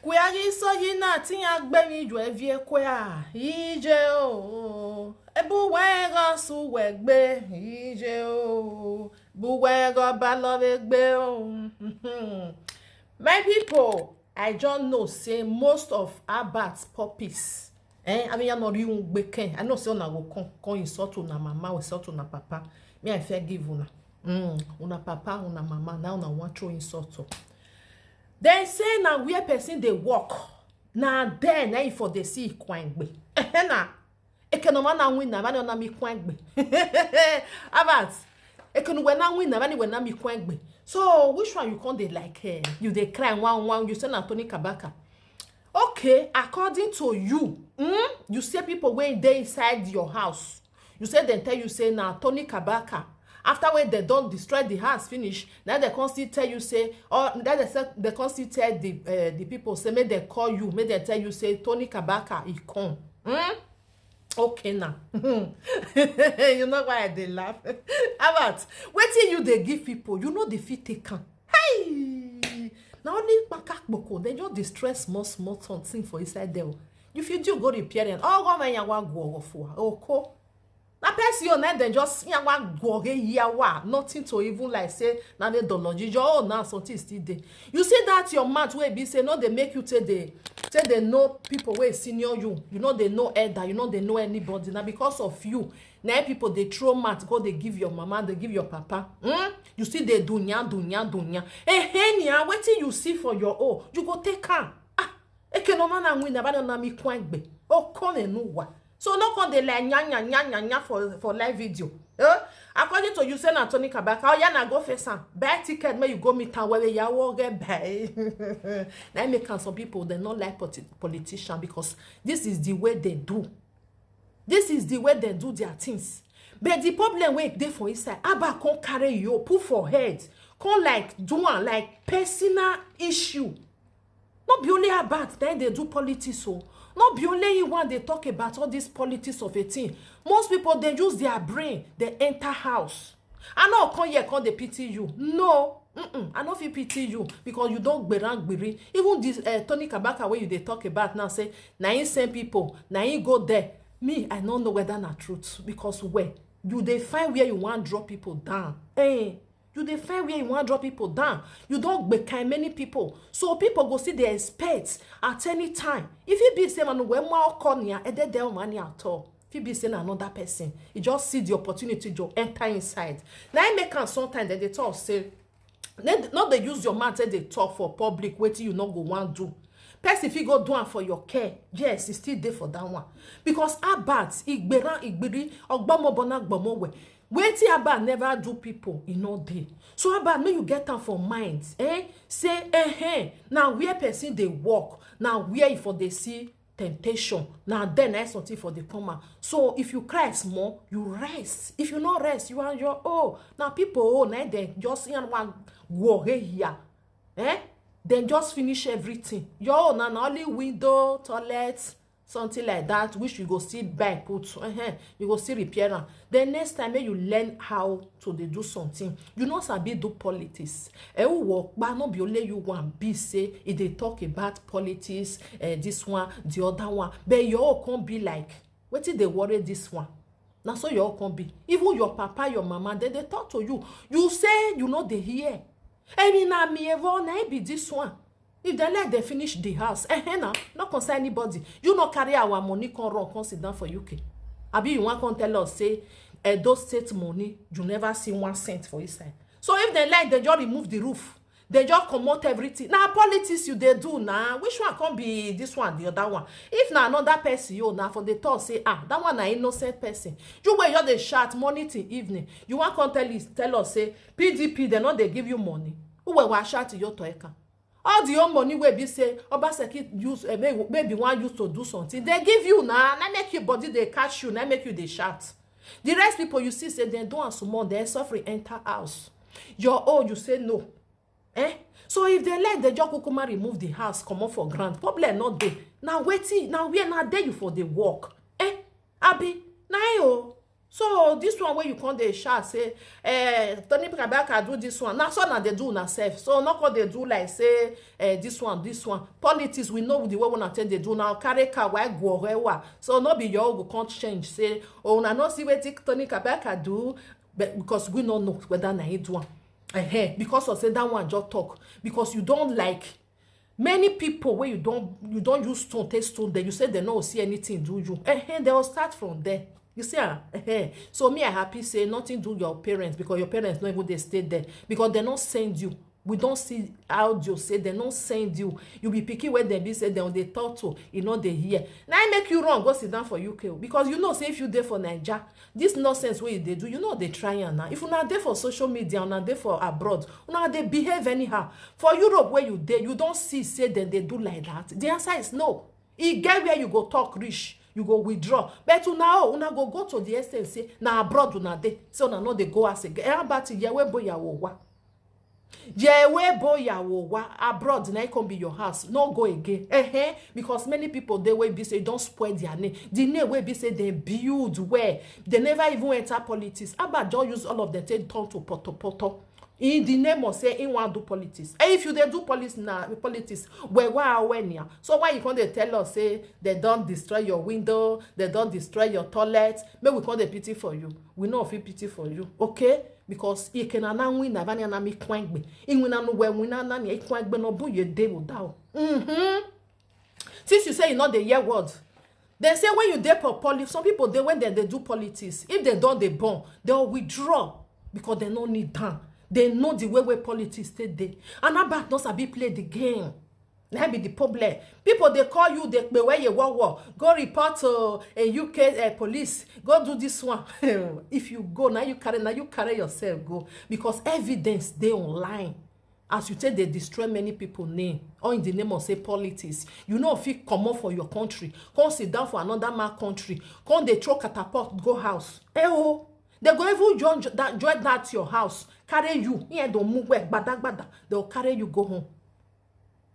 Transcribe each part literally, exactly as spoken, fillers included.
Kwea gị so gị na-atị ya gbe m iju evie kwea ije o. Ebu wee gọsụ wee gbe ije o. Bu wee gọbalọrọ egbe o. My people, I just know say most of Albert puppies, eh, I mean, you're not even gbeke. I know say una go come, come insult una mama, insult una papa. Me, I forgive una. Mm, una papa, una mama, now una wan throw insult o. Dem say na where person dey work, na there na e for dey see ikwangbe. Ehe na, ekenoma na win na, bani ona mi kwangbe. Albert, ekenu we na win na, bani we na mi kwangbe. So which one you come dey like, eh, you dey cry one one, you say na Tony Kabaka. Okay, according to you, mm, you say people wey dey inside your house, you say dem tell you say na Tony Kabaka. After wey dem don destroy the house finish, na dem come still tell you say, or na dem say, dem come still tell the, eh, the people say make dem call you, make dem tell you say Tony Kabaka e come. Hmm? Okay na. You know why I dey laugh? Albert, wetin you dey give people, you no dey fit take am. Hey! Na only kpaka kpoko, dem just dey stress small small something for inside there o. You fit do go repair am. All go when yawa go for oko. Na person you na dem just yawa go ge yawa. Nothing to even like say na the dology. Your own na something still dey. You see that your mouth wey be say no dey make you take dey, take dey know people wey senior you. You no dey know elder. You no dey know anybody. Na because of you na people dey throw mouth go dey give your mama, dey give your papa. Hmm? You see dey do nya do nya do nya. Eh, eh, nya, wetin you see for your own, you go take am. Ah, ekenoma na win na bana na mi kwangbe. Oh, come and know what. So no come dey like nya nya nya nya nya for, for live video. Eh? According to you, say na Tony Kabaka, oh yeah, na go face am. Buy ticket, make you go meet am where you are get buy. Na make am some people they no like politi- politician because this is the way they do. This is the way they do their things. But the problem wey dey for inside, Albert come carry you, put for head, come like do am like personal issue. No be only Albert na dey do politics o. No be only he one dey talk about all this politics of a thing. Most people dey use their brain, dey enter house. I no come here come dey pity you. No, mm-mm, I no fit pity you because you don gberan gbere. Even this, eh, Tony Kabaka wey you dey talk about now say na him send people, na him go there. Me, I no know whether na truth because where you dey find where you wan draw people down. Eh, you dey find where you wan draw people down. You don gbekai many people. So people go still dey expect at any time. If e be say manu we ma oko ni a, ede de o mani at all. If e be say na another person, e just see the opportunity to enter inside. Na im make am sometimes dem dey talk say, no dey use your mouth take dey talk for public wetin you no go wan do. Person fit go do am for your care. Yes, e still dey for that one. Because Albert, igberan, igbiri, ogbomo bona gbomo we. Wetin Albert never do people, e no dey. So Albert, make you get am for mind, eh? Say, eh, eh, na where person dey work, na where e for dey see temptation, na there na something for dey come out. So if you cry small, you rest. If you no rest, you are your own. Na people own, na dem just yan one go here. Eh? Dem just finish everything. Your own na, na only window, toilet, something like that, which you go still buy put. Uh-huh. You go still repair am. Then next time, make you learn how to dey do something. You no sabi do politics. Eh, who work, but no be only you one be say e dey talk about politics, eh, this one, the other one. But your own come be like, wetin dey worry this one? Na so your own come be. Even your papa, your mama, dem dey talk to you. You say you no dey hear. Emi na mi evo na e be this one. If dem like dem finish the house, eh, eh, na, no concern anybody. You no carry our money come run, come sit down for U K. Abi you wan come tell us say Edo State money, you never see one cent for inside. So if dem like, dem just remove the roof. Dem just comot everything. Na politics you dey do na. Which one come be this one, the other one? If na another person, you na for dey talk say, ah, that one na innocent person. You wey just dey shout morning till evening. You wan come tell us, tell us say P D P, dem no dey give you money. Who wey wa shout your to eka? All the own money wey be say Obaseki use, eh, may-, maybe wan use to do something, dem give you na, na make your body dey catch you, na make you dey shout. The rest people you see say dem do am small, dem suffering enter house. Your own, you say no. Eh? So if dem like, dem just kukuma remove the house, comot for ground. Problem no dey. Na wetin, na where, na there you for dey work. Eh? Abi, na e o. So this one wey you come dey shout say, eh, Tony Kabaka do this one, na so una dey do una sef. So no come dey do like say, eh, this one, this one. Politics, we know the way una take dey do. Una carry car, why go where? So no be your own go come change. Say, oh, una no see wetin Tony Kabaka do, but because we no know whether na him do am. Ehen, because of say that one just talk. Because you don like many people wey you don, you don use stone take stone dem, you say dem no see anything do you. Ehen, dem go start from there. You see am? Ehen. So me, I happy say nothing do your parents, because your parents no even dey stay there, because dem no send you. We don see audio say dem no send you. You be pikin wey dem be say dem dey talk to, e no dey hear. Na im make you run go sit down for U K o, because you know say if you dey for Naija, this nonsense wey you dey do, you no dey try am now. If una dey for social media, una dey for abroad, una dey behave anyhow. For Europe where you dey, you don see say dem dey do like that? The answer is no. E get where you go talk reach, you go withdraw. But una o, una go go to the extent say na abroad una dey, say una no dey go house again. Eh, about yewe boyawo wa. Yewe boyawo wa, abroad na e come be your house. No go again. Ehen, because many people dey wey be say don spoil their name. The name wey be say dem build well, dem never even enter politics. Abba just use all of them take turn to poto poto. In the name of say he wan do politics. And if you dey do police na politics, well, why, when ya? So why you come dey tell us say dem don destroy your window, dem don destroy your toilet? Make we come dey pity for you. We no fit pity for you, okay? Because ikena na win na vani na mi kwengbe. Inwina no we win na na ni kwengbe no bu ye de wo da o. Mhm. Since you say you no dey hear word, dem say when you dey for poli-, some people dey, when dem dey do politics, if dem don dey born, dem go withdraw, because dem no need am. Dem know the way wey politics take dey. And Abba no sabi play the game. Na be the problem. People dey call you, dey pe where you war war. Go report to a U K, eh, police. Go do this one. If you go, na you carry, na you carry yourself go, because evidence dey online. As you take dey destroy many people name, all in the name of say politics, you no fit comot for your country, come sit down for another man country, come dey throw catapult go house. Eh o, dem go even join that, join that your house, carry you, here don move well, gbada gbada, dem go carry you go home,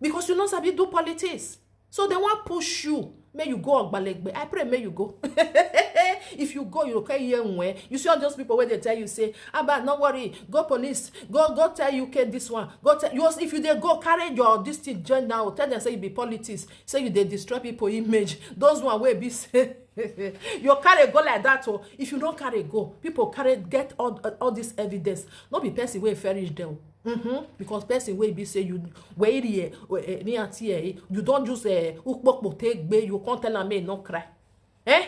because you no sabi do politics. So dem wan push you, make you go Ogbalegbe. I pray make you go. If you go, you go carry hear nwe. You see all those people wey dey tell you say, "Abba, no worry, go police, go, go tell U K this one, go tell you." If you dey go, carry your this thing join now, tell them say you be politics, say you dey destroy people image. Those one wey be say you carry go like that o. If you no carry go, people carry get all, all this evidence. No be person wey fair reach there o. Mm-hmm. Because person wey be say you, where here, eh, near here, you don use, eh, ukpokpo take gbe, you come tell am make e no cry. Eh?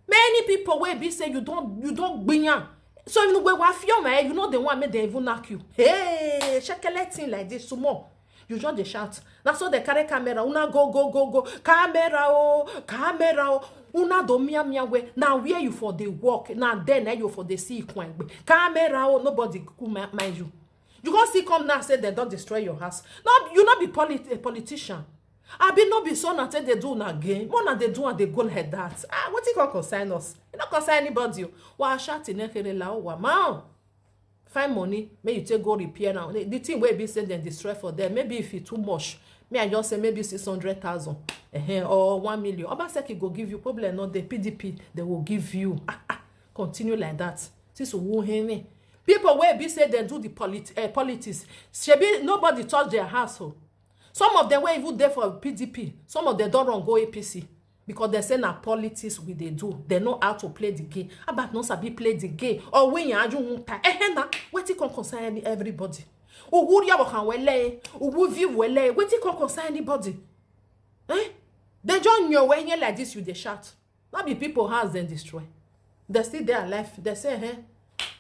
Many people wey be say you don, you don gbiyan. So you know, wey wa fear, man, you know the one make dem even knack you. Hey, shekele thing like this, small. You just dey shout. Na so dem carry camera, una go, go, go, go. Camera o, camera o. Una do mia mia we. Na where you for dey work, na there na you for dey see ikwengbe. Camera o, nobody go mi-, mind you. You go still come now say dem don destroy your house. No, you no be polit-, a politician. Abi no be so na take dey do una game? More na dey do and dey go like that. Ah, wetin come concern us? E no concern anybody o. Wa shout in ekere la o wa ma o. Find money, make you take go repair am. The, the thing wey be say dem destroy for there, maybe if e too much, me I just say maybe six hundred thousand, ehen, or one million. Obaseki go give you, problem no dey. P D P, they will give you. Ah, ah, continue like that. Since who hene? People wey be say dem do the polit-, eh, politics, shebi nobody touch their house o. Some of them wey even dey for P D P, some of them don run go A P C. Because dem say na politics we dey do. Dem know how to play the game. Abba no sabi play the game. Or when you argue one time, eh, eh, na, wetin come concern any, everybody? Uwu ri awo kan wele, uwu view wele, wetin come concern anybody? Eh? Dem just nyo we here like this, you dey shout. No be people house dem destroy. Dem still dey alive. Dem say, eh,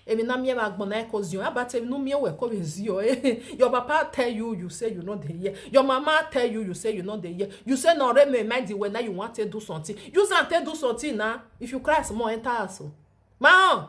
emi na mi ma gbon na ko zion. Abba tell no mi we ko be zion. Eh? Your papa tell you, you say you no dey hear. Your mama tell you, you say you no dey hear. You say no re me mind the way now you want to do something. Use am take do something now. If you cry small, enter house o. Ma,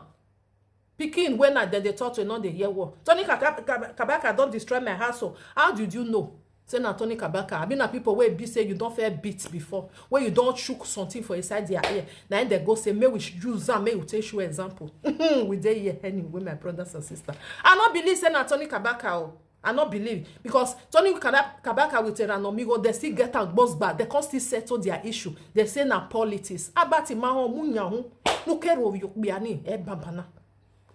pikin wey na dem dey talk to, no dey hear word. Tony Kaka-, Kaba-, Kabaka don destroy my house o. How did you know say na Tony Kabaka? Abi na people wey be say you don fair beat before, wey you don chook something for inside their ear, na im dem go say make we sh-, use am, make we take show example. We dey here anyway, my brothers and sisters. I no believe say na Tony Kabaka o. I no believe, because Tony Kada-, Kabaka with Eranomigo, they still get am gbos back. They come still settle their issue. They say na politics. Abati mahon munyahu. Nukero yo biani e babana.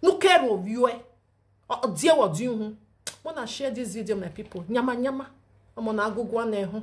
Nukero yo e. O die wo di hu. Wanna share this video, my people. Nyama nyama. I'm on agogo na ehu.